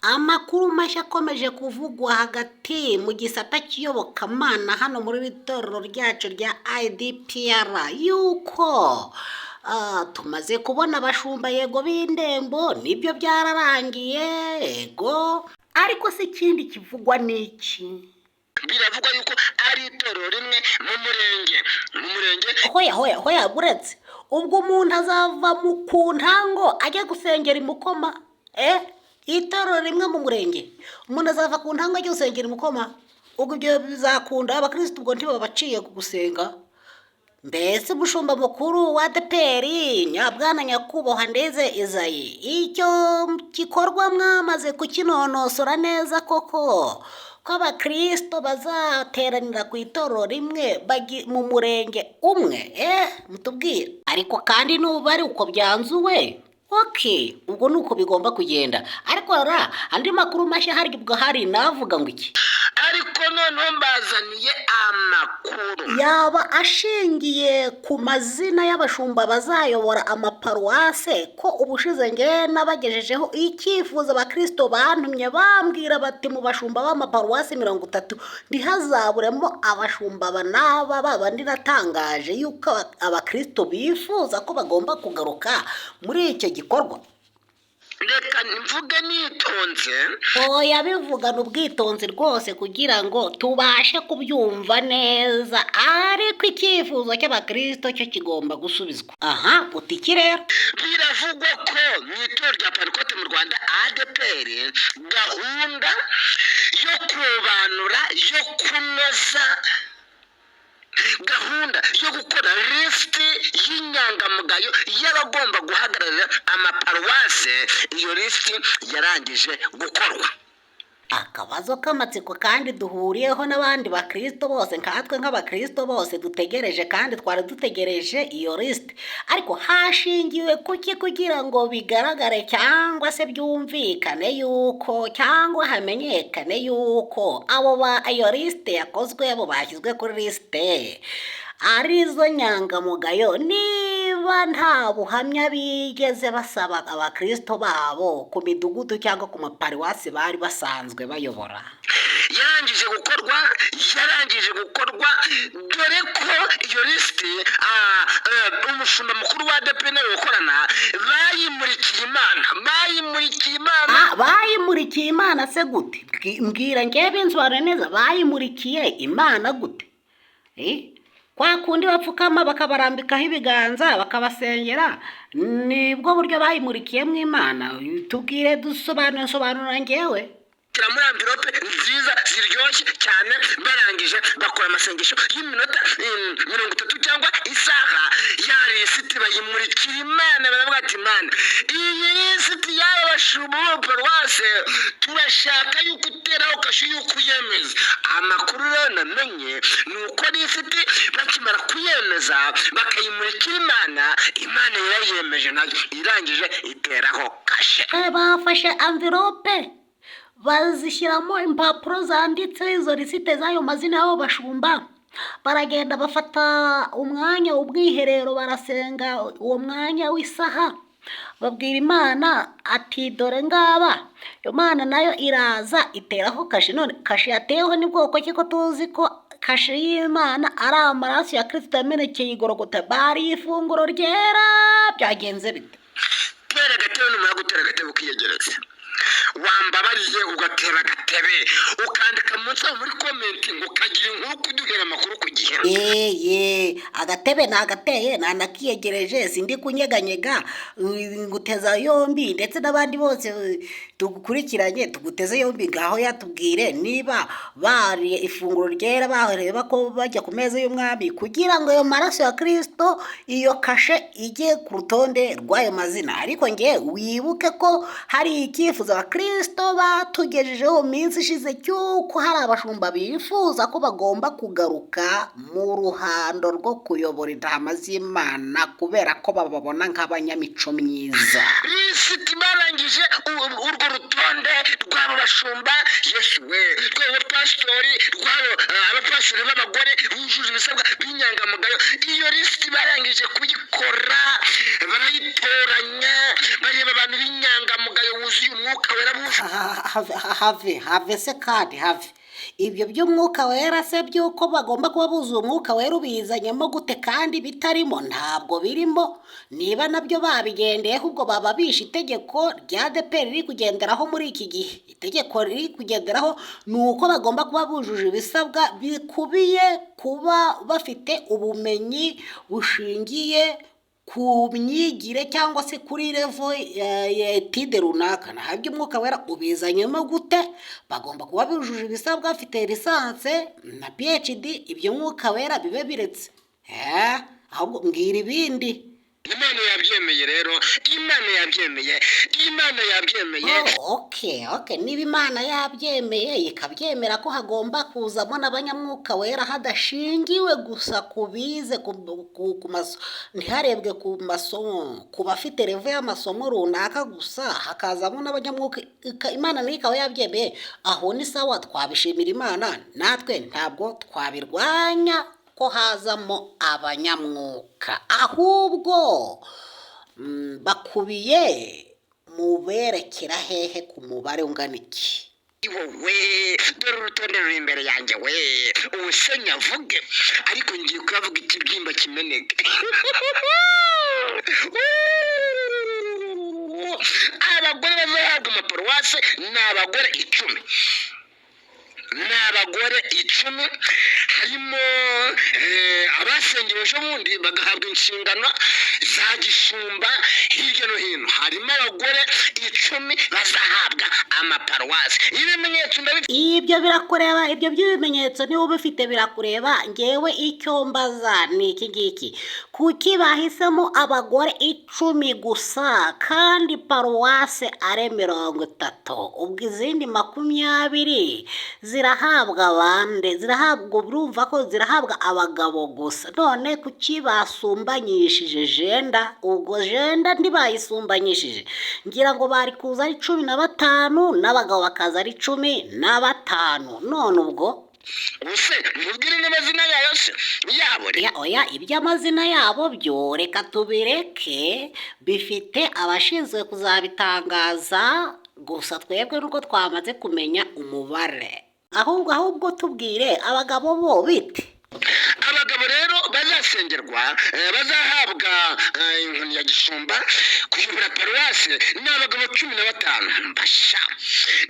Amakuru mashya akomeje kuvugwa hagati mu gisata cy'iyobokamana hano muri iri torero ryacu rya IDPR yuko tumaze kubona abashumba, yego, b'indembo, nibyo byararangiye, yego, ariko se ikindi kivugwa ni iki? Biravugwa yuko ari itorero rimwe mu murenge. Hoya, hoya, hoya, buretse ubwo umuntu azava mu ku ntango ajya gusengera i Mukoma. Itorero rimwe mu murenge, umuntu azava ku ntango ajya gusengera i Mukoma? Ubwo ibyo bizakunda? Abakirisitu ubwo ntibabaciye ku gusenga? Mbese umushumba mukuru wa ADEPR, nyabwana nyakubahwa Ndeze Izayi, icyo gikorwa mwamaze kukinonosora neza koko, ko abakirisito bazateranira ku itorero rimwe mu murenge umwe? Mutubwire. Ariko kandi nuba ari uko byanzuwe, okay, ubwo ni uko bigomba kugenda. Ariko ra andi makuru mashya hari, ubwo hari navuga ngo iki? Ariko noneho mbazaniye amakuru yaba ashingiye ku mazina y'abashumba bazayobora amaparuwase, ko ubushize ngewe nabagejejeho icyifuzo abakirisito bantumye, bambwira bati mu bashumba b'amaparuwase 30 ntihazaburemo abashumba banaba babandi natangaje yuko abakirisito bifuza ko bagomba kugaruka muri icyo gikorwa. Reka mvuge nitonze. Oya, bivugana ubwitonzi rwose kugira ngo tubashe kubyumva neza, ariko icyifuzo cy'abakirisito cyo kigomba gusubizwa. Aha uti iki rero? Biravugwa ko mu itorero rya Pantekote mu Rwanda, ADEPR, gahunda yo kubanura, yo kunoza gahunda yo gukora lisiti y'inyangamugayo y'abagomba guhagararira amaparuwase, iyo lisiti yarangije gukorwa. Akabazo k'amatsiko kandi duhuriyeho n'abandi bakristo bose, nkatwe nk'abakristo bose dutegereje kandi twari dutegereje iyo lisite, ariko hashingiwe kuki kugira ngo bigaragare cyangwa se byumvikane yuko, cyangwa hamenyekane yuko abo ba iyo lisite yakozwe, abo bashyizwe kuri lisite arizo nyangamugayo, niba nta buhamya bigeze basaba abakristo babo ku midugudu cyangwa ku maparuwasi bari basanzwe bayobora? Yarangije gukorwa, yarangije gukorwa, dore ko iyo lisiti umushumba mukuru wa ADEPR gukorana bayimurikiye Imana, bayimurikiye Imana. Bayimurikiye Imana se gute? Mbwira ngewe binsobanure neza, bayimurikiye Imana gute? Kwa kundi bapfukama bakabarambikaho ibiganza bakabasengera, nibwo buryo bayimurikiyemo Imana? Tubwire, dusobanure, nsobanura ngewe. Shyira muri enveloppe nziza ziryoshye cyane, barangije bakora amasengesho y'iminota 30 cyangwa isaha, ya lisiti bayimurikira Imana, baravuga ati: "Imana, iyi lisiti y'aba bashumba bo paruwase turashaka yuko uteraho kashe yuko uyemeza." Amakuru rero namenye ni uko lisiti bakimara kuyemeza bakayimurikira Imana, Imana yarayemeje nayo, irangije iteraho kashe. Bafashe enveloppe bazishyiramo impapuro zanditseho izo lisite z'ayo mazina y'abo bashumba, baragenda bafata umwanya ubwiherero, barasenga uwo mwanya w'isaha, babwira Imana ati: "Dore ngaba." Iyo Mana nayo iraza iteraho kashe. None kashe yateyeho ni bwoko ki, ko tuzi ko kashe y'Imana ari amaraso ya Kirisito yamenekeye igorogota, bariye ifunguro ryera? Byagenze bite? Tera agatebe, numara gutera agatebe ukiyegereza, wambabariye ugatera agatebe, ukandika munsi aho muri comment ngo ukagira inkuru, kuduhera amakuru ku gihe. Yeye, agatebe nagateye, nanakiyegereje, sindi kunyeganyega, nguteza yombi ndetse n'abandi bose tugukurikiranye tuguteze yombi. Ngaho yatubwire niba bariye ifunguro ryera, bareba ko bajya ku meza y'umwami kugira ngo ayo maraso ya Kirisito, iyo kashe ijye ku rutonde rw'ayo mazina. Ariko nge wibuke ko hari icyifuzo abakirisito batugejejeho mu minsi ishize cy'uko hari abashumba bifuza ko bagomba kugaruka mu ruhando rwo kuyobora intama z'Imana kubera ko bababona nk'abanyamico myiza. Lisiti barangije urwo rutonde rw'abo bashumba, Yesu we, rw'abo bapasitori, rw'abo abapasitori b'abagore bujuje ibisabwa b'inyangamugayo, iyo lisiti barangije kuyikora, barayitoranya, bareba abantu b'inyangamugayo buzuye Umwuka Wera, bujuje Have, have, have se kandi have. Ibyo by'umwuka wera se, by'uko bagomba kuba buzuye umwuka wera, ubizanyemo gute kandi bitarimo? Ntabwo birimo. Niba nabyo babigendeyeho, ubwo baba bishe itegeko rya ADEPR riri kugenderaho muri iki gihe. Itegeko riri kugenderaho ni uko bagomba kuba bujuje ibisabwa bikubiye kuba bafite ubumenyi bushingiye ku myigire cyangwa se kuri level ya étude runaka. Naho iby'umwuka wera ubizanyemo gute? Bagomba kuba bujuje ibisabwa, bafite licence na PhD. Ibyo mwuka wera bibe biretse. Ahubwo mbwira ibindi. Imana yabyemeye rero, Imana yabyemeye, Imana yabyemeye. Oh, okay. Niba Imana yabyemeye, ikabyemera ko hagomba kuzamo n'abanyamwuka wera, hadashingiwe gusa ku bize ku maso, ntiharebwe ku masomo, ku bafite level y'amasomo runaka gusa, hakazamo n'abanyamwuka, Imana nayo ikaba yabyemeye, aho ni sawa, twabishimira Imana. Natwe ntabwo twabirwanya ko hazamo abanyamwuka. Ahubwo bakubiye muberekera hehe, ku mubare ungana iki? Wowe, dore urutonde ruri imbere yanjye we. Ubu se nyavuge? Ariko ngiye kuyavuga ikibyimba kimeneke. Abagore bazahabwa amaparuwase ni abagore 10, ni abagore 10. Harimo abasengewe ejo bundi bagahabwa inshingano za gishumba hirya no hino. Harimo abagore 10 bazahabwa amaparuwasi. Ibimenyetso ndabifite. Ibyo birakureba, ibyo by'ibimenyetso niba ubifite birakureba. Ngewe icyo mbaza ni iki ngiki: kuki bahisemo abagore 10 gusa kandi paruwase ari 30? Ubwo izindi 20 zirahabwa bande? Zirahabwa, urumva ko zirahabwa abagabo gusa. None kuki basumbanyishije gender? Ubwo gender ntibayisumbanyishije, ngira ngo bari kuza ari 15 n'abagabo bakaza ari 15. None ubwo Ubuse mubwire n'amazina yayo se yabo re? Oya, oya, iby'amazina yabo byo reka tubireke, bifite abashinzwe kuzabitangaza. Gusa twebwe nuko twamaze kumenya umubare. Ahubwo tubwire, abagabo bo bite? Abagabo rero bazasengerwa, bazahabwa inkoni ya gishumba kuyobora paruwase ni abagabo 15. Mbasha,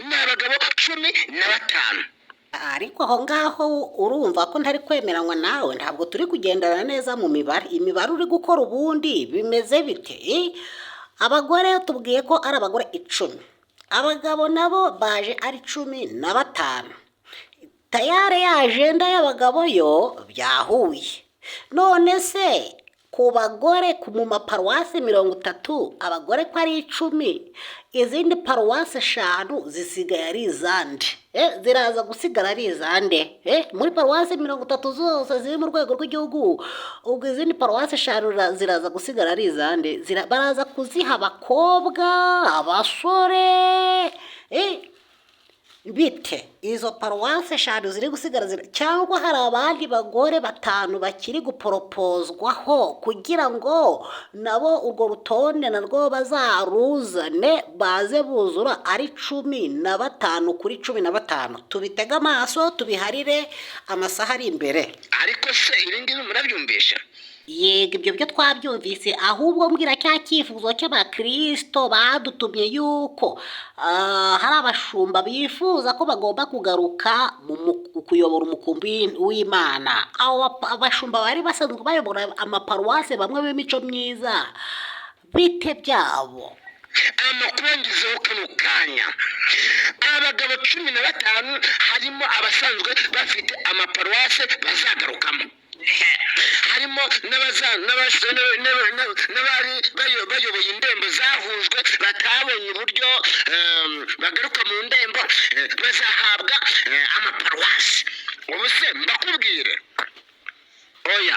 ni abagabo 15. Ariko aho ngaho urumva ko ntari kwemeranywa nawe, ntabwo turi kugendana neza mu mibare. Imibare uri gukora ubundi bimeze bite? Abagore tubwiye ko ari abagore 10, abagabo nabo baje ari 15. Tayari ya gender y'abagabo yo byahuye. None se ku bagore, ku mu maparuwasi 30, abagore ko ari 10, izindi paruwasi eshanu zisigaye ari izande? Ziraza gusigara ari izande? Muri paruwasi 30 zose ziri mu rwego rw'igihugu, ubwo izindi paruwasi eshanu ziraza gusigara ari izande? Baraza kuziha abakobwa, abasore? Bite izo paruwasi eshanu ziri gusigara cyangwa hari abandi bagore batanu bakiri guporopozwaho kugira ngo nabo urwo rutonde narwo bazaruzane, baze buzura ari 15 kuri 15? Tubitege amaso, tubiharire amasaha ari imbere. Ariko se ibi ngibi murabyumvisha? Yego, ibyo byo twabyumvise. Ahubwo mbwira cya cyifuzo cy'abakirisito badutumye yuko hari abashumba bifuza ko bagomba kugaruka mu kuyobora umukumbi w'Imana. Abo abashumba bari basanzwe bayobora amaparuwase, bamwe b'imico myiza, bite byabo? Amakuru angezeho kano kanya, abagabo 15 harimo abasanzwe bafite amaparuwase bazagarukamo, harimo n'abari bayoboye indembo zahujwe batabonye uburyo bagaruka mu ndembo, bazahabwa amaparuwasi. Ubu se mbakubwire? Oya,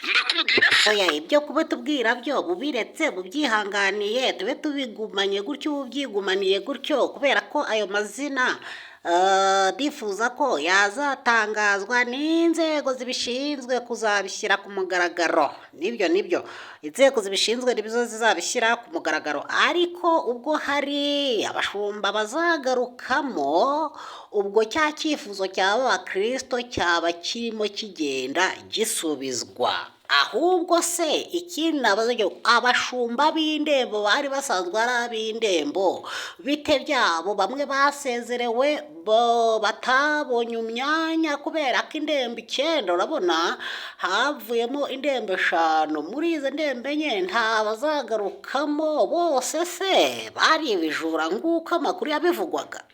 mbakubwire se? Oya, ibyo kuba tubwira byo bubiretse, bubyihanganiye, tube tubigumanye gutyo, ubyigumaniye gutyo, kubera ko ayo mazina Ndifuza ko yazatangazwa n'inzego zibishinzwe kuzabishyira ku mugaragaro. Nibyo, nibyo, inzego zibishinzwe nizo zizabishyira ku mugaragaro. Ariko ubwo hari abashumba bazagarukamo, ubwo cya cyifuzo cy'aba bakristo cyaba kirimo kigenda gisubizwa. Ahubwo se ikindi nabaza, abashumba b'indembo bari basanzwe ari ab'indembo, bite byabo? Bamwe basezerewe bo batabonye imyanya kubera ko indembo 9, urabona havuyemo indembo 5, muri izo ndembo 4 nta bazagarukamo. Bose se bari ibijura nk'uko amakuru yabivugwaga?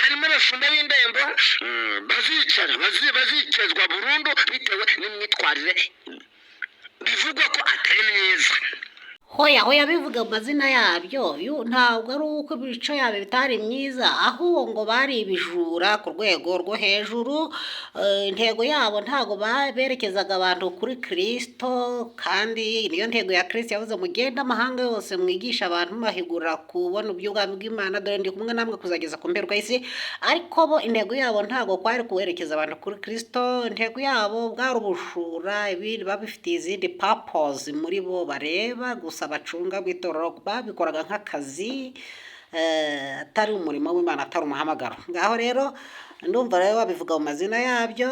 Harimo abashumba b'indembo bazicara bazicazwa burundu bitewe n'imyitwarire bivugwa ko atari myiza. Hoya, hoya, bivuga mu mazina yabyo. Ntabwo ari uko imico yabo itari myiza, ahubwo ngo bari ibijura ku rwego rwo hejuru. Intego yabo ntabwo berekezaga abantu kuri Kirisito, kandi niyo ntego ya Kirisito. Yavuze: "Mugende amahanga yose, mwigisha abantu, mubahigura kubona iby'ubwami bw'Imana, dore ndi kumwe namwe kuzageza ku mperuka y'isi." Ariko bo intego yabo ntabwo kwari kuwerekeza abantu kuri Kirisito. Intego yabo bwari ubujura. Ibindi babifitiye izindi purpose muri bo bareba gusa bacunga mu itorero. Babikoraga nk'akazi, atari umurimo w'Imana, atari umuhamagaro. Ngaho rero ndumva rero babivuga mu mazina yabyo,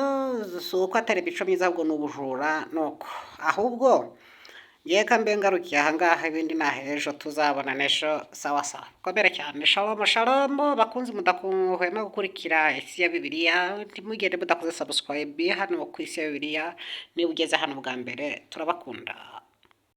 si uko atari imico myiza, ahubwo ni ubujura. Nuko ahubwo ngewe mbe ngarukiye ahangaha, ibindi ni ahejo, tuzabona n'ejo. Sawa sawa, komere cyane. Shalom shalom, bakunzi mudakuhwema gukurikira Isi ya Bibiliya. Ntimugende mudakoze subscribe hano ku Isi ya Bibiliya niba ugeze hano bwa mbere. Turabakunda.